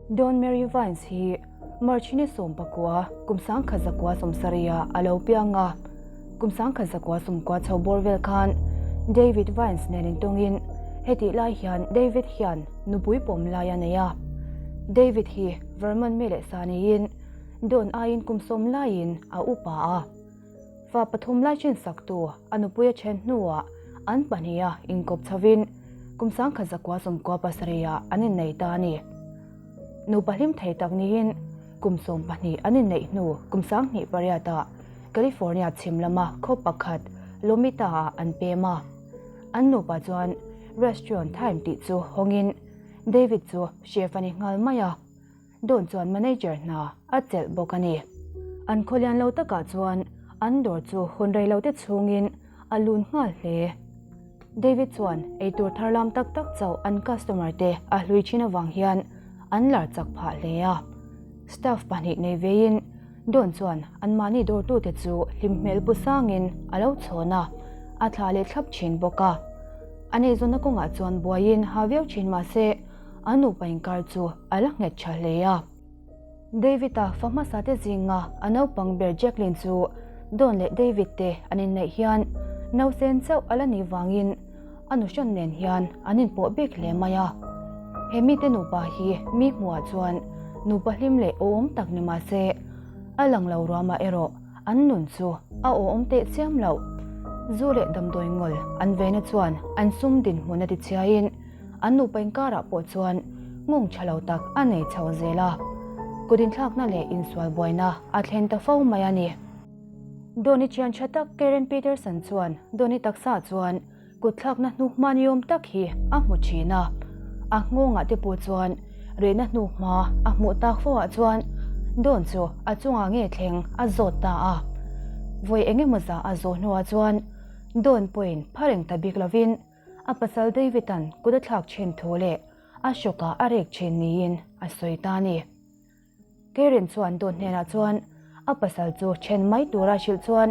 Dawn Mary Vines hi March ni 19 kum 1970 ah a lo piang a, kum 1990 chho bawr vel khan David Vines nen intawngin hetih lai hian David hian nupui pawm lai a nei a. David hi Vermont mi leh sa niin Dawn aiin kum sawm laiin a upa a. Fa pathum lai hrinsaktu a nupui a then hnuah an pahniha inkawp chhovin kum 1997 ah an innei ta a ni. Nupa hlim thei tak niin kum 12 an inneih hnu kum 2008 ah California chhim lama khaw pakhat Lomita ah an pem a. An nupa chuan Restaurant Thyme tih chu hawngin David chu chef a ni nghal mai a. Dawn chuan manager hna a chelh bawk a ni. An khawlian lo takah chuan an dawr chu hun rei lo te chhungin a lun nghal hle. David chuan eitur thar lam tak tak chauh an customer te a hlui thin avang hian an lar chak phah hle a. Staff pahnih nei veiin Dawn chuan anmahni dawrtute chu hlim hmel bu sangin a lo chhawn a, a thlah leh thlap thin bawk a. A neizawnna kawngah chuan buaiin ha viau thin mahse, A nupa inkar chu a la nghet tha hle a. David-a fa hmasa te zinga a naupang ber Jacqueline chu Don leh David te an inneih hian nausen chauh a la nih vangin a nu hran nen hian an inpawh bik hle mai a. He mite nupa hi mi hmuhah chuan nupa hlim leh awhawm tak ni mah se, a lang lo ruamah erawh an nun chu a awhawm teh chiam loh. Zu leh damdawi ngawl an vena chuan an sum dinhmun a tichhiain, An nupa inkarah pawh chuan nghawng tha lo tak a nei chho zel a, kut inthlakna leh insual buaina a thlen ta fo mai a ni. Donny thian tha tak Karen Peterson chuan Donny taksa chuan kut thlakna hnuhma niawm tak hi a hmu thin a, a nghawngah te pawh chuan rehna hnuhma a hmuh tak fo ah chuan Don chu a chungah nge thleng a zawt ta a. Vawi eng emaw zah a zawh hnuah chuan Don pawhin phareng ta bik lovin A pasal David-a'n kut a thlak thin thu leh a hrawkah a rek thin niin a sawi ta a ni. Karen chuan Dawn hnenah chuan a pasal chu then mai tura hrilh chuan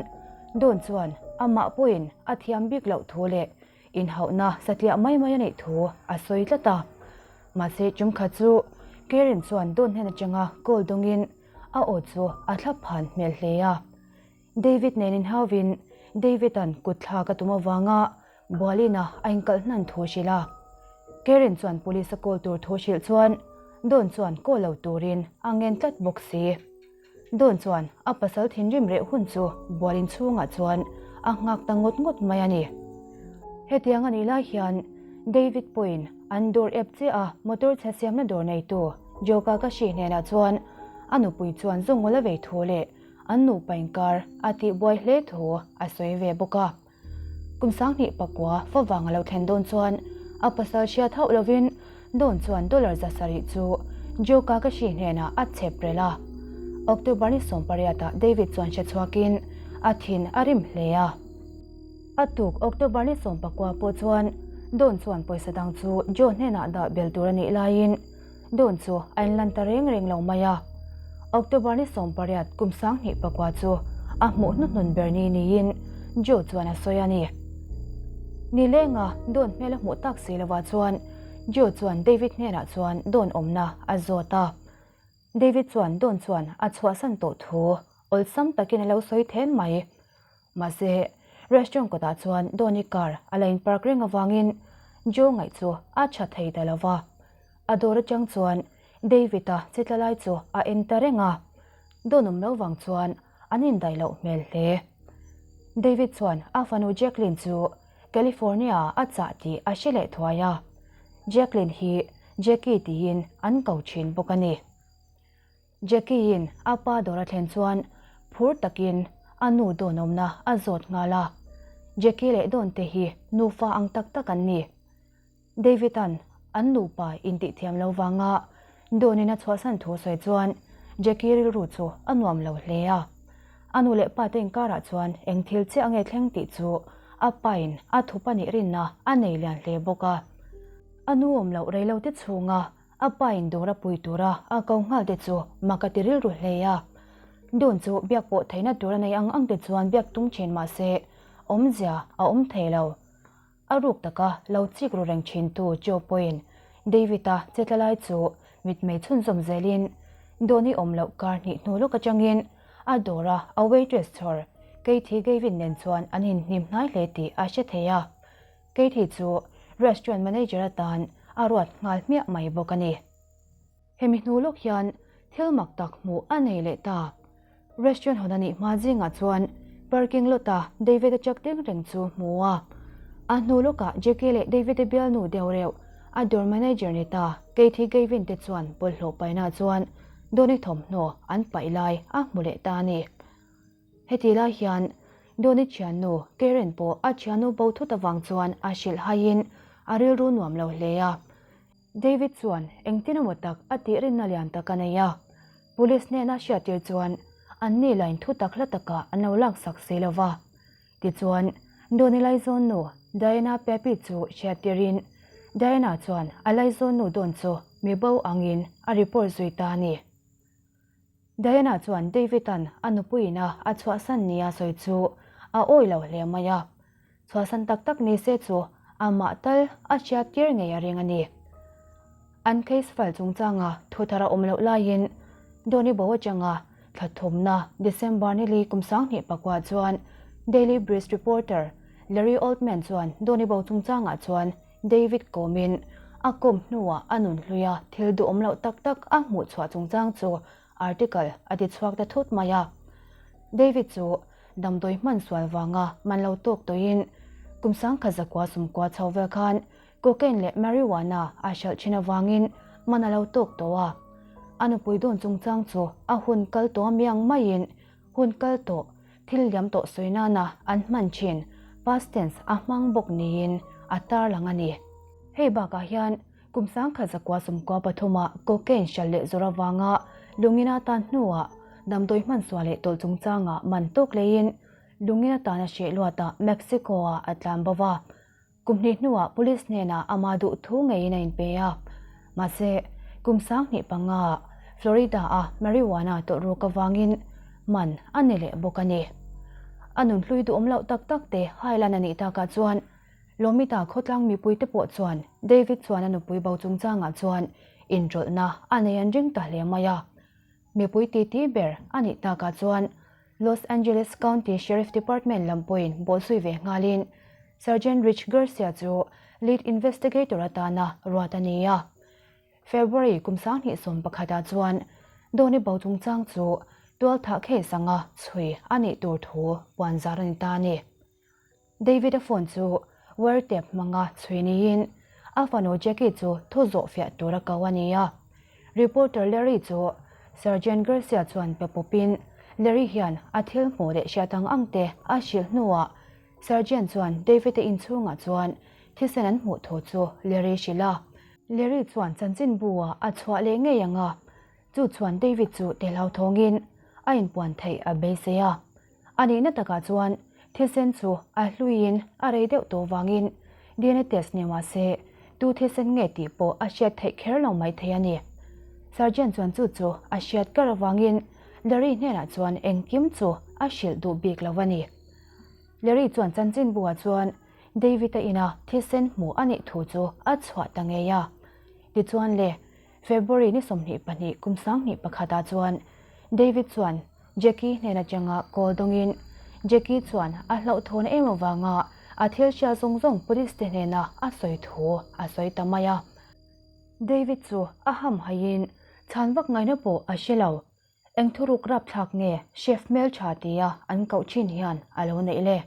Dawn chuan amah pawhin a thiam bik loh thu leh inhauhna satliah mai mai a neih thu a sawi tlat a. Mahse tumkhat chu Karen chuan Dawn hnen atanga call dawngin a aw chu a thlap phan hmel hle a. David nen inhauvin David-a'n kut thlak a tum avanga Bualina a inkalh hnan thu hrilh a. Karen chuan police a call tur thu hrilh chuan Dawn chuan call lo turin a ngen tlat bawk si. Dawn chuan a pasal thinrim reh hun chu Bualin chhungah chuan a nghak ta ngawt ngawt mai a ni. Hetiang a nih lai hian David pawhin an dawr ep chiah a motor chhe siamna dawr neitu Joe Kakashi hnenah chuan a nupui chuan zawngawl a vei thu leh An nupa inkar a tihbuai hle thu a sawi ve bawk a. Kum 2009 favang a lo thlen dawn chuan a pasal hriat hauh lovin Dawn chuan dollar 700 chu Joe Kakashi hnenah a chep rel a. October ni 18 ah David chuan hre chhuakin a thin a rim hle a. A tuk October ni 19 pawh chuan Dawn chuan pawisa dang chu Joe hnenah dah bel tur a nih laiin Dawn chu a inlan ta reng reng lo mai a. October ni 18 kum 2009 chu a hmuh hnuhnun ber ni niin Joe chuan a sawi a ni. Nilenga Dawn hmel a hmuh tak si lovah chuan Joe chuan David hnenah chuan Dawn awmna a zawt a. David chuan Dawn chuan a chhuahsan tawh thu awlsam takin a lo sawi then mai. Mahse, restaurant kawtah chuan Dawn-i car a la in park reng avangin Joe ngaih chu a tha thei ta lo va. A dawr atang chuan David-a che tla lai chu a en ta reng a, Dawn awm lo vang chuan an indaih loh hmel hle. David chuan a fanu Jacqueline chu California-ah a chah tih a hre leh thuai a, Jacqueline hi Jackie tiin an ko thin bawk a ni. Jackie-in a pa dawr a thlen chuan phur takin a nu Dawn awmna a zawt nghal a, Jackie leh Dawn te hi nufa ang tak tak an ni. David-a'n an nupa intihthiam lo vanga Dawn-in a chhuahsan thu sawi chuan Jackie rilru chu a nuam lo hle a. A nu leh pa te inkarah chuan eng thil chiah nge thleng tih chu a pain a thup a nih rinna a nei lian hle bawk a. A nu awm loh rei lo te chhunga a pain dawr a pui tura a ko nghal te chu mak a ti rilru hle a. Dawn chu biak pawh theihna tur a nei ang ang te chuan biak tum thin mah se awmzia a awm thei lo. A ruk taka lo chik ru reng thintu Joe pawhin David-a che tla lai chu mitmei chhunzawm zelin Donny awm loh kar hnih hnu lawk atangin a dawra a waitress chhawr Katie Gavin nen chuan an inhnim hnai hle tih a hre thei a. Katie chu restaurant manager atan a ruat nghal hmiah mai bawk a ni. Hemi hnu lawk hian thil mak tak hmuh a nei leh ta. Restaurant hawn a nih hma zingah chuan parking lot a David-a truck ding reng chu hmu a. A hnu lawkah Jackie leh David-a bialnu deuh reuh a dawr manager ni ta Katie Gavin te chuan bawlhhlawh paihnaah chuan Donny thawmhnaw an paih lai a hmu leh ta a ni. Heti lai hian Donny thiannu Karen pawh a thiannu bo thut avang chuan a hrilh haiin a rilru nuam lo hle a. David chuan engtin emaw tak a tih rinna lian tak a nei a, Police hnena hriattir chuan an ni lain thu tak hla takah an lo laksak si lo va. Tichuan, Donny laizawnnu Diana Pepi chu hriattirin Diana chuan a laizawnnu dawn chu mi bo angin a report zui ta a ni. Diana chuan David-a'n a nupuiin a a chhuahsan nia sawi chu a awi lo hle mai a. Chhuahsan tak tak ni se chu amah tal a hriat tir ngei a ring a ni. An case file chungchanga thu thar a awm loh laiin Donny Bo atanga thla thumna December ni li kum 2009 chuan Daily Breeze reporter Larry Altman chuan Donny Bo chungchangah chuan David kawmin a kawm hnuah a nun hluia thil duhawm loh tak tak a hmuh chhuah chungchang chu article a ti chhuak ta thut mai a. David chu damdawi hman sual vanga man lo tawk tawhin kum 1990 chho vel khan cocaine leh marijuana a hralh thin avangin man a lo tawk tawh a. A nupui dawn chungchang chu a hun kal tawh amiang maiin hun kal tawh thil liam tawh sawi nana an hman thin past tense a hmang bawk niin a tarlang a ni. Hei bakah hian Kum 1993 ah cocaine hralh leh zawrh avanga lungin a tan hnuah damdawi hmansuah leh tawlh chungchangah man tawk leiin lungin atana hreh luatah Mexico-ah a tlan bo va. Kum hnih hnuah police hnenah ama duh thu ngeiin a inpe a. Mahse, kum 2005 ah Florida-a marijuana tawlh ruk avangin man a ni leh bawk a ni. A nunhlui duhawm loh tak tak te hailan a nih takah chuan Lawmita khawtlang mipuite pawh chuan David chuan a nupui bo chungchangah chuan inrawlhna a nei an ring ta hle mai a. Mipui titi ber a nih takah chuan Los Angeles County Sheriff Department lam pawhin bawlhsui ve nghalin Sergeant Rich Garcia chu lead investigator atana ruat a ni a. February kum 2011 ah chuan Donny bo chungchang chu tualthah case anga chhui a nih tur thu puanzar a ni ta a ni. David-a phone chu wiretap hmanga chhui niin a fanu Jackie chu thu zawh fiah tur a ko a ni a. Reporter Larry chu Sergeant Garcia chuan pe pawpin Larry hian a thil hmuh leh hriat ang ang te a hrilh hnuah Sergeant chuan David-a inchhungah chuan thisen an hmuh thu chu Larry hrilh a. Larry chuan chanchinbu-ah a chhuah leh ngei ang a, chu chuan David chu tihlauthawngin a inpuan theih a beisei a. A nihna takah chuan thisen chu a hluiin a rei deuh tawh vangin DNA test ni mah se tu thisen nge tih pawh a hriat theih kher lo mai thei a ni. Sergeant chuan chu chu a hriat kar avangin Larry hnenah chuan engkim chu a hrilh duh bik lo a ni. Larry chuan chanchinbu-ah chuan David-a ina thisen hmuh a nih thu chu a chhuah ta ngei a. Tichuan le, February ni 22 kum 2001 ah chuan David chuan Jackie hnen atanga call dawngin Jackie chuan a hlauhthawn em avanga a thil hria zawng zawng police te hnena a sawi thu a sawi ta mai a. David chu a hamhaiin chhan vak ngaihna pawh a hre lo. Eng thuruk rapthlak nge chef hmeltha tia an koh thin hian a lo neih le?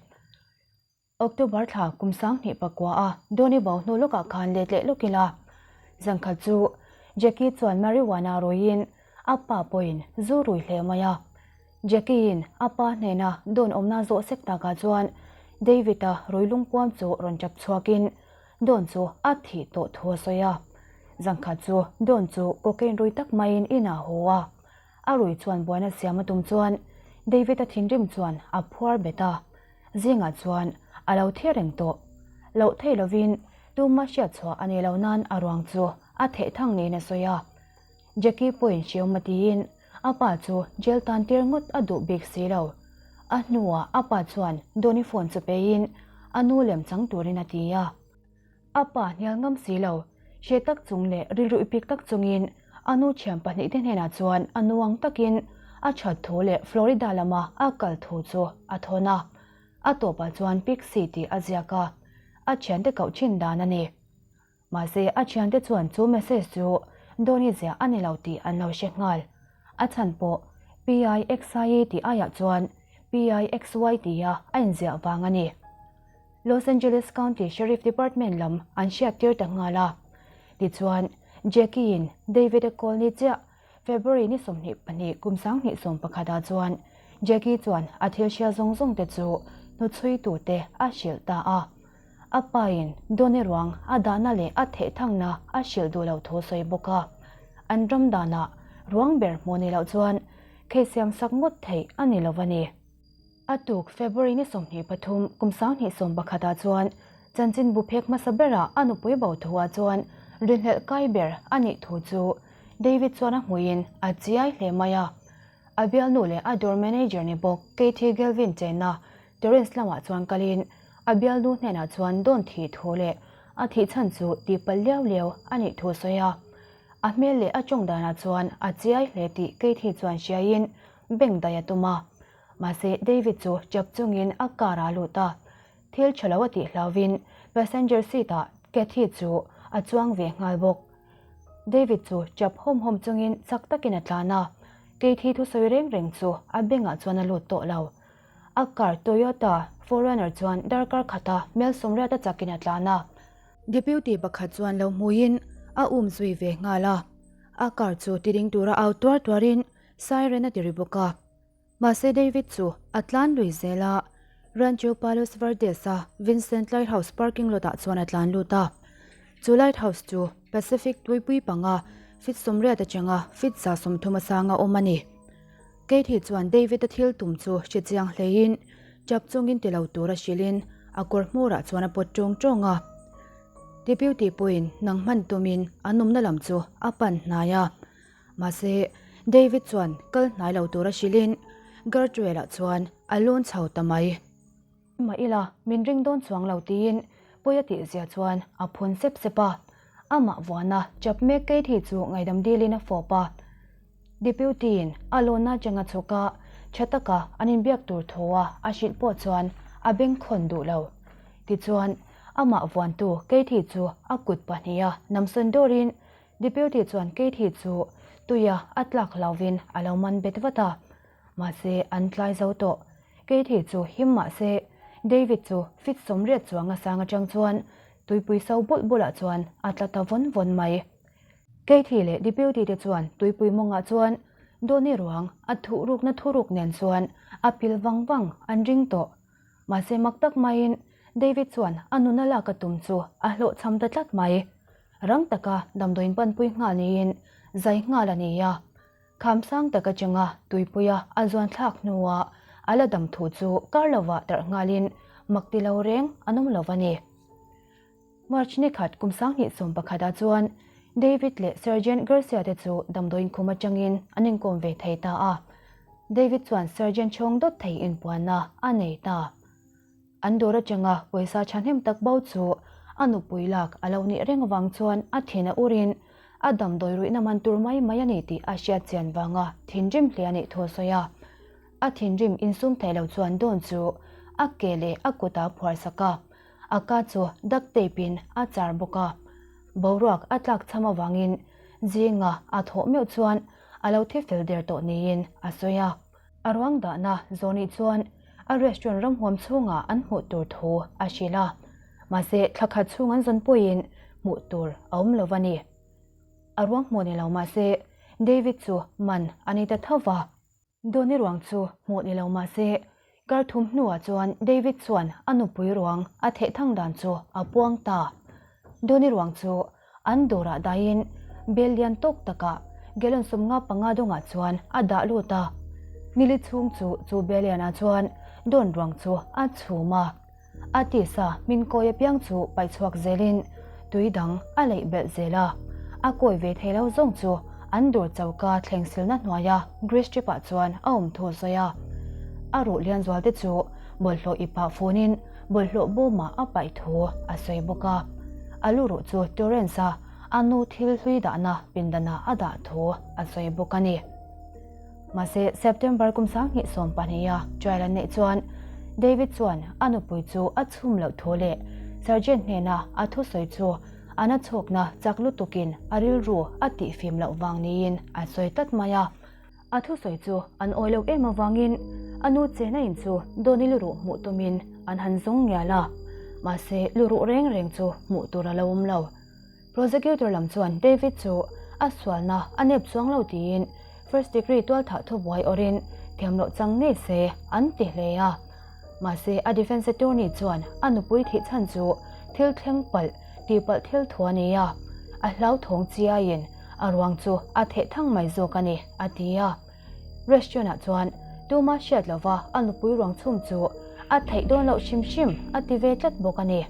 October thla kum 2009 a Donny bo hnu lawkah khan let leh lawk ila. Zangkhat chu Jackie chuan marijuana ruiin a pa pawhin zu rui hle mai a. Jackie-in a pa hnena Don awmna zawh sek takah chuan David-a rui lungpuam chu rawn chap chhuakin Don chu a thih tawh thu a sawi a. Zangkhat chu Don chu cocaine rui tak maiin inah haw a. A rui chuan buaina siam a tum chuan David-a thinrim chuan a phuar bet a. Zingah chuan a lo thi reng tawh. Loh thei lovin tuma hriat chhuah a nei lo nan a ruang chu a theh thang niin a sawi a. Jackie pawhin hriawm a tiin a pa chu jail tan tir ngawt a duh bik si lo. A hnuah a pa chuan Donny phone chu peiin a nu lem chang turin a ti a. A pa hnial ngam si lo, hre tak chung leh rilru ipik tak chungin A nu thian pahnihte hnenah chuan a nuang takin a that thu leh Florida lama a kal thu chu a thawn a. A tawpah chuan Pixie tih a ziak a, a thiante koh thin dan a ni. Mahse, a thiante chuan chu message chu Donny ziah a ni lo tih an lo hre nghal. A chhan pawh PIXIE tih aiah chuan PIXY tia a inziah vang a ni. Los Angeles County Sheriff Department lam an hriattir ta nghal a. Tichuan, Jackie-in David-a call ni chiah February ni 22 kum 2011 ah chuan Jackie chuan a thil hria zawng zawng te chu hnuchhuitute a hrilh ta a. A pain Donny ruang a dahna leh a thehthangna a hrilh duh lo thu sawi bawk a. An ram danah ruang ber hmuh ni loh chuan khei siam sak ngawt theih a ni lo a ni. A tuk February ni 23 kum 2011 ah chuan chanchinbu phek hmasa berah a nupui bo thu ah chuan rinhlelh kai ber a nih thu chu David chuan a hmuiin a chiai hle mai a. A bialnu leh a dawr manager ni bawk Katie Galvin chenna Terence lamah chuan kalin a bialnu hnenah chuan dawn thih thu leh a thih chhan chu tihpalh liau liau a nih thu a sawi a. A hmel leh a tawng danah chuan a chiai hle tih Katie chuan hriaiin bank daih a tum a. Mahse, David chu chap chungin a car ah a lut a, thil tha lo a tih hlauvin passenger seat ah Kathy chu a chuang ve nghal bawk. David chu chap hawm hawm chungin chak takin a tlan a, Kathy thusawi reng reng chu a bengah chuan a lut tawh lo. A car Toyota 4Runner chuan darkar khata mel sawmriata chakin a tlan a. Deputy pakhat chuan lo hmuiin a um zui ve nghal a, a car chu tiding tura au tuar tuarin siren a ti ri bawk a. Mahse David chu a tlan lui zel a, Rancho Palos Verdes-a Vincent Lighthouse parking lot-ah chuan a tlan lut a. Chu lighthouse chu Pacific tuipui panga feet 80 atanga feet 130 a sanga awm a ni. Katie chuan David-a thil tum chu hre chiang hleiin tap chungin ti lo tura hrilhin a kawr hmurah chuan a pawt tawng tawng a. Deputy pawhin nang hman tumin an awmna lam chu a pan hnai a. Mahse, David chuan kal hnai lo tura hrilhin Gertrude-ah chuan a lawn chho ta mai. Mah ila, min ring dawn chuang lo tiin pawi a tih zia chuan a phun sep sep a. Amah vuana chap mek Katie chu ngaidam dilin a fawp a. Deputy-in a lawnna atanga chhuk a, tha taka an inbiak tur thu a a hrilh pawh chuan a bengkhawn duh lo. Tichuan, amah vuantu Katie chu a kut pahniha namsawn dawrin Deputy chuan Katie chu tuia a tlak hlauvin a lo man bet vat a, mahse an tlai zo tawh. Katie chu him mahse David chu feet 80 chuang a sang atang chuan tuipui so bulh bulah chuan a tla ta vawn vawn mai. Katie leh Deputy te chuan tuipui mawngah chuan Donny ruang a thuhrukna thuruk nen chuan a pil vang vang an ring tawh. Mahse mak tak maiin David chuan a nuna lak a tum chu a hlawhchham ta tlat mai. Rang taka damdawiin panpui nghal niin zai nghal a ni a. Kham sang tak atanga tuipuia a zuan thlak hnua a la dam thu chu kar lovah tarh nghalin mak ti lo reng an awm lo a ni. March ni khat kum 2011 ah chuan David leh Sergeant Garcia te chu damdawiin khum atangin an inkawm ve thei ta a. David chuan Sergeant chhawng dawt thei inpuanna a nei ta. An dawr atanga pawisa thahnem tak bo chu a nupui lak a lo nih reng vang chuan a thin a urin a damdawi ruihna man tur mai mai a ni tih a hriat chian vanga thinrim hle a nih thu a sawi a. A thinrim insum theih lo chuan Dawn chu a ke leh a kutah a phuar sak a, a ka chu duct tape in a char bawk a. Boruak a tlak cham avangin zinga a thawh meuh chuan a lo thi fel der tawh niin a sawi a. A ruang dahna Zawni chuan a restaurant ramhuam chhungah an hmuh tur thu a hrilh a, mahse thla khat chhung an zawn pawhin hmuh tur a awm lo a ni. A ruang hmuh ni lo mahse David chu man a ni ta tho va. Donny ruang chu hmuh ni lo mahse kar thum hnuah chuan David chuan a nupui ruang a theh thang dan chu a puang ta. Donny ruang chu An dawrah dahin bel lian tawk takah gallon 55 dawngah chuan a dah lut a. Nili chhung chu chu bel lianah chuan dawn ruang chu a chhum a. A tisa hmin kawi apiang chu paih chhuak zelin tui dang a leih belh zel a. A kawi ve thei lo zawng chu an dawr choka thleng silna hnuaia grease trap ah chuan a awm thu sawi a. A ruh lian zual te chu bawlhhlawh ipah funin bawlhhlawh bawmah a paih thu a sawi bawk a. A lu ruh chu Torrance-a. a nu thil hlui dahna pindanah a dah thu a sawi bawk a ni. Mahse, September kum 2012 a trial an neih chuan David chuan a nupui chu a chhum loh thu leh Sergeant hnena a thusawi chu a na chhawkna chak lutukin a rilru a tihfim loh vang niin a sawi tlat mai a. A thusawi chu an awi loh em avangin a nu chena in chu Donny luruh hmuh tumin an han zawng ngial a, mahse luruh reng reng chu hmuh tur a lo awm lo. Prosecutor lam chuan David chu a sualna a nep chuang lo tiin first degree tualthah thubuai awrin thiam loh chang ngei se an ti hle a. Mahse a defense attorney chuan a nupui thih chhan chu thil thleng palh tihpalh thil thu a ni a, a hlauthawng chiaiin a ruang chu a theh thang mai zawk a ni a ti a. Restaurant ah chuan tuma hriat lova a nupui ruang chhum chu a theih dawn loh hrim hrim a ti ve tlat bawk a ni.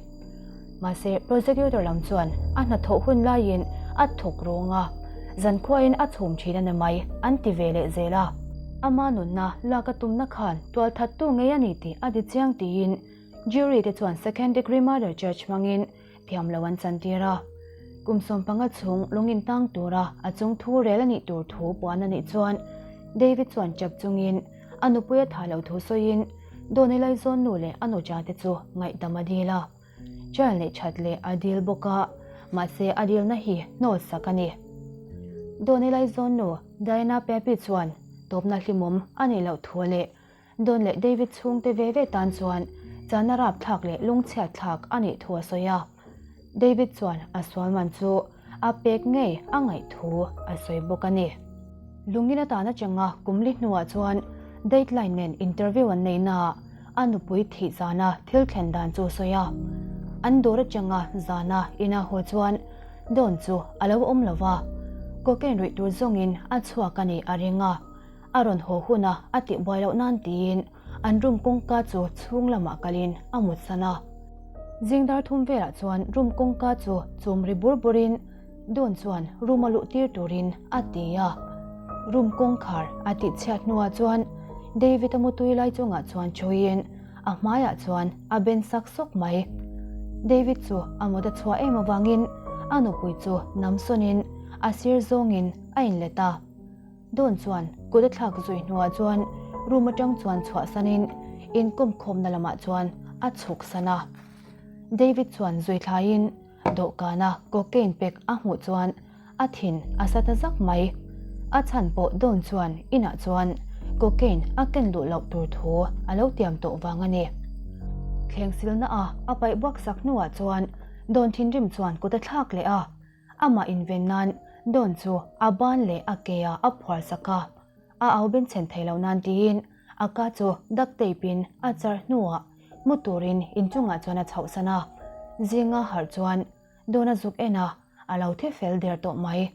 Mahse prosecutor lam chuan a hnathawh hun laiin a thawk rawng a, zankhuain a chhum thin a ni mai an ti ve leh zel a. Ama nunna lak a tumna khan tualthattu ngei a ni tih a ti chiang tiin jury te chuan second degree murder charge hmangin thiam lo an chantir a. Kum 15 chhung lung in tang tura a chung thu rel a nih tur thu puan a nih chuan David chuan chap chungin a nupui a thah loh thu sawiin Donny Laizawn nu leh a nucha te chu ngaihdam a dil a. Trial neih that leh a dil bawk a, mahse a dilna hi hnawl sak a ni. Donny Laizawn nu Diana Pepi chuan tawpna hlimawm a nih loh thu leh Don leh David chhungte ve ve tan chuan chana rapthlak leh lungchhiat thlak a nih thu a sawi a. David chuan a sualman chu a pek ngei a ngaih thu a sawi bawk a ni. Lungin atan atanga kum li hnuah chuan Dateline nen interview an nei naah a nupui thih zana thil thlen dan chu a sawi a. An dawr atanga zana ina haw chuan Don chu a lo awm lo va, cocaine ruih tur zawngin a chhuak a nih a ring a. A rawn haw huna a tihbuai loh nan tiin an room kawngka chu chhung lamah kalin a mutsan a. Zing dar thum velah chuan room kawngka chu chum ri bur burin Dawn chuan room a luh tir turin a ti a. Room kawngkhar a tihchhiat hnuah chuan David a mutui lai chungah chuan thuiin a hmaiah chuan a ben sak sawk mai. David chu a mut a chhuah em avangin a nupui chu namsawnin a sir zawngin a inlet a. Dawn chuan kut a thlak zui hnuah chuan room atang chuan chhuahsanin inkawmkhawmna lamah chuan a chhuksan a. David chuan zui thlaiin dawhkana cocaine pack a hmuh chuan a thin a sa ta zak mai. A chhan pawh Dawn chuan inah chuan cocaine a ken luh loh tur thu a lo tiam tawh vang a ni. Thleng silna a a paih buak sak hnuah chuan Dawn thinrim chuan kut a thlak leh a. Amah inven nan Dawn chu a ban leh a ke ah a phuar sak a, a au benchhen thei lo nan tiin a ka chu duct tape in a char hnuah mu turin inchungah chuan a chhohsan a. Zinga harh chuan Dawn a zuk en a, a lo thi fel der tawh mai.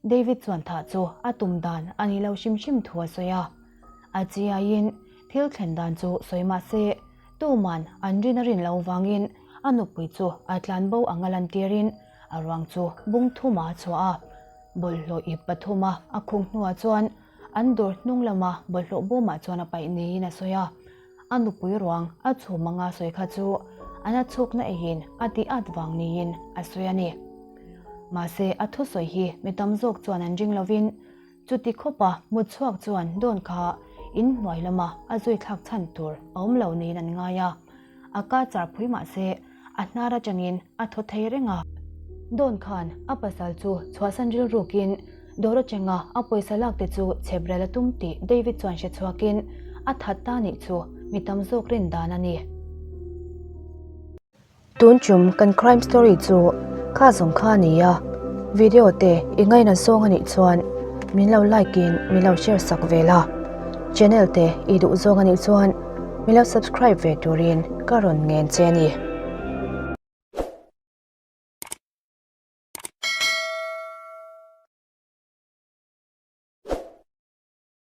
David chuan thah chu a tum dan a ni lo hrim hrim thu a sawi a. A chiaiin thil thlen dan chu sawi mah se tuman an rin a rin lo vangin a nupui chu a tlan bo anga lantirin A ruang chu bung thuma a chhuah a, bawlhhlawh ip pathuma a khung hnuah chuan an dawr hnung lama bawlhhlawh bawmah chuan a paih niin a sawi a. A nupui ruang a chhum anga sawi kha chu a na chhukna eiin a tih at vang niin a sawi a ni. Mahse a thusawi hi mi tam zawk chuan an ring lovin Chuti khawpa mut chhuak chuan dawn kha in hnuai lama a zui thlak chhan tur a awm lo niin an ngai a. A ka char phui mah se a hnar atangin a thaw thei reng a. Dawn khan a pasal chu chhuahsan rilrukin dawr atanga a pawisa lak te chu chhep rel a tum tih David chuan hre chhuakin a that ta nih chu mi tam zawk rin dan a ni. Tun chum kan crime story chu kha zawng kha a ni a, video te i ngaina zawng a nih chuan min lo like in min lo share sak ve la, channel te i duh zawng a nih chuan min lo subscribe ve turin ka rawn ngen che a ni.